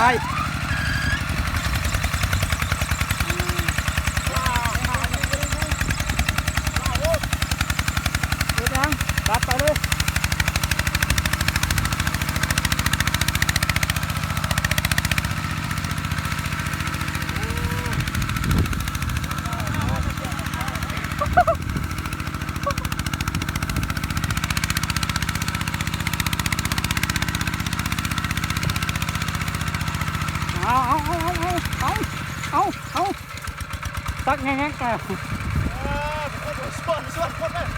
ໄປ ເຮັດຫຍັງ? ຕັດໄປເລີຍ. ເອົາ ເອົາ ເອົາ ຕັກແງກໆ ເອີ ຊວນ ຊວນຄົນເລີຍ.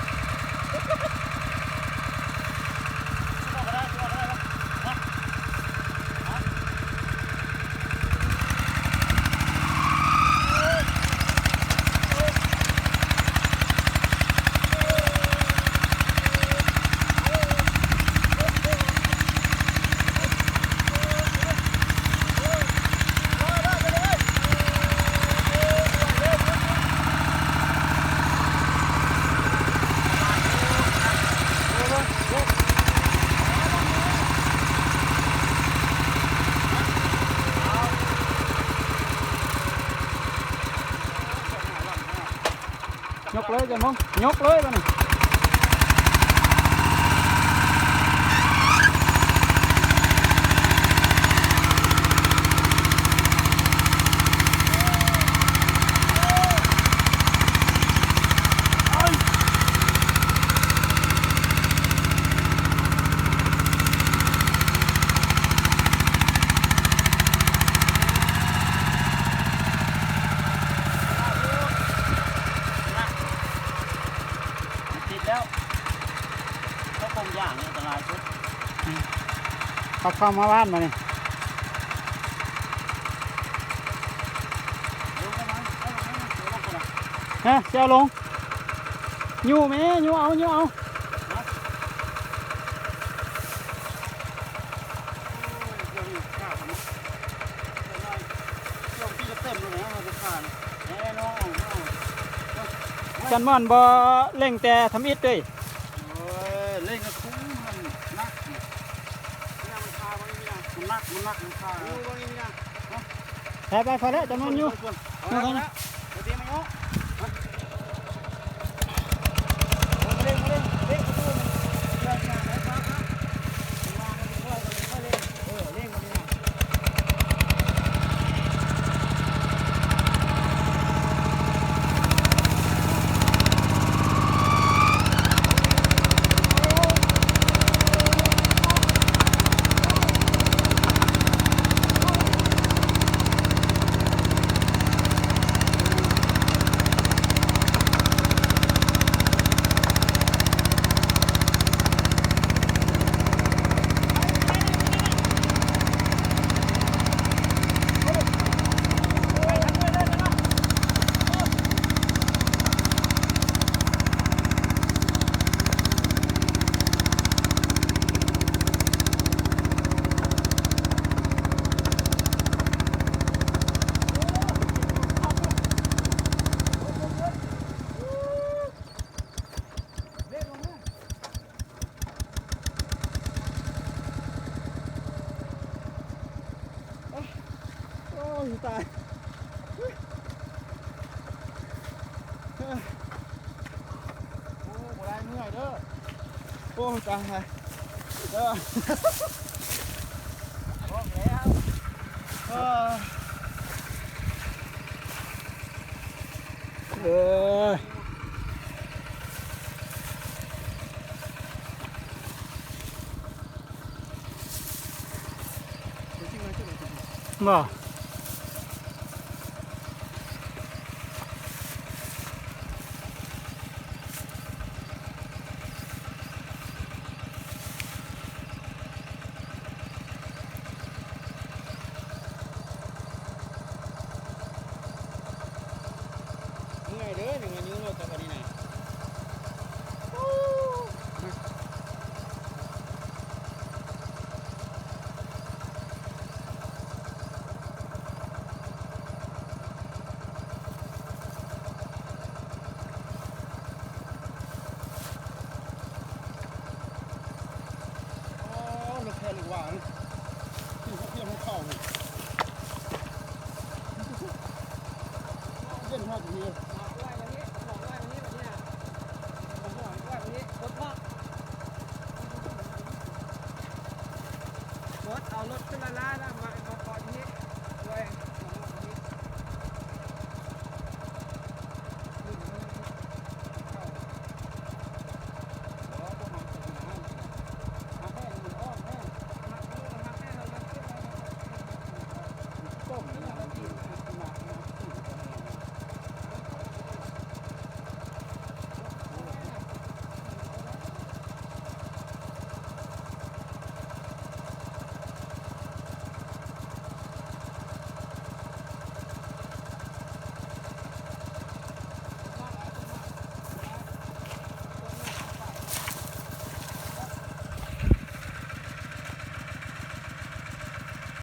ຍົກເລີຍ ຈັນພົງ ຍົກເລີຍບາດນີ້. ຕິດແລ້ວ ເຂົາກົງຢາງນີ້ອັນຕະລາຍສຸດ. ອືມ ເຂົາເຂົ້າມາບ້ານບາດນີ້. ຮະ ຊິເອົາລົງ? ຍູ້ແມ່ ຍູ້ເອົາ ຍູ້ເອົາ. ຈັນມ່ອນບໍ່ເລັ່ງແຕ່ທຳອິດເດ້. ໂອ້ຍ ເລັ່ງກະຄຸ້ມ ມັນໜັກ ມັນໜັກ ມັນໜັກ ມັນຄາ. ໄປ ໄປ ພໍແລ້ວ ຈຳນວນຢູ່. ໂອ້ຍ ຕາຍ ໂອ້ ບໍ່ໄດ້ ເມື່ອຍເດີ. ໂອ້ ຕາຍ ເດີ ອອກແລ້ວ ເອີ. ເອີ ບໍ່